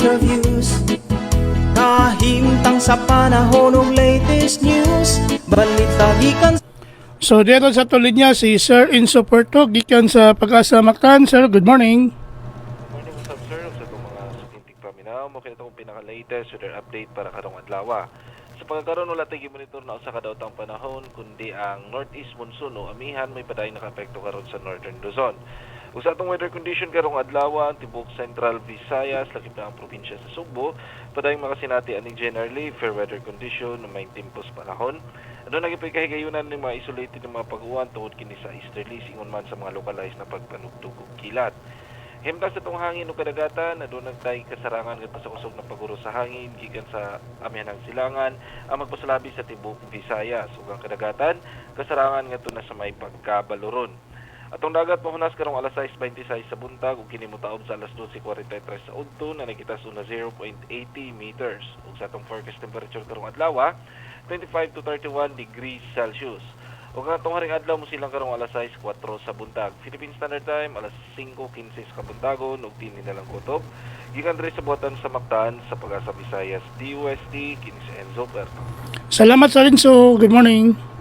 interviews, kahimtang sa panahon ug latest news, balita gikan So dito sa tulid niya si Sir Enzo Puerto gikan sa Pag-asa Mactan. Sir, good morning. Morning, what's up, sir? Sa itong mga suking tigpaminaw, mao kini atong pinaka-latest weather update para karong adlaw. Sa pagkakaroon, wala tay monitor na usa ka daotang panahon kundi ang northeast monsoon o amihan may padayon nakaapekto karon sa Northern Luzon. Ug sa atong weather condition karong adlaw, ang tibuok Central Visayas, lakip na ang probinsya sa Sugbo, padayong makasinati ani generally fair weather condition na may timpos panahon. Aduna gyud kahigayunan ng mga isolated na mga pag-uwan tungod kini sa easterlies ingon man sa mga localized na pagpanugdog ug kilat. Himtang sa atong hangin ug kadagatan, aduna tay kasarangan ngadto sa kusog na paguro sa hangin gikan sa amihanang silangan ang magpasalabi sa tibuok Visayas, ug ang kadagatan kasarangan ngadto na sa may pagkabaloron. Atong dagat mohunas karong alas 6:26 sa buntag ug kini motaob sa alas 12:43 sa udto na nagitas na 0.80 meters. Ug sa atong forecast temperature karong adlaw, 25 to 31 degrees Celsius. Ug ang atong haring adlaw mo silang karong alas 6:04 sa buntag, Philippine Standard Time, alas 5:15 sa kabuntagon ug kini na lang kutob. Gikan diri sa buhatan sa Mactan sa Pag-asa Visayas DOST, kini si Enzo Puerto. Salamat, Sir Enzo. Good morning.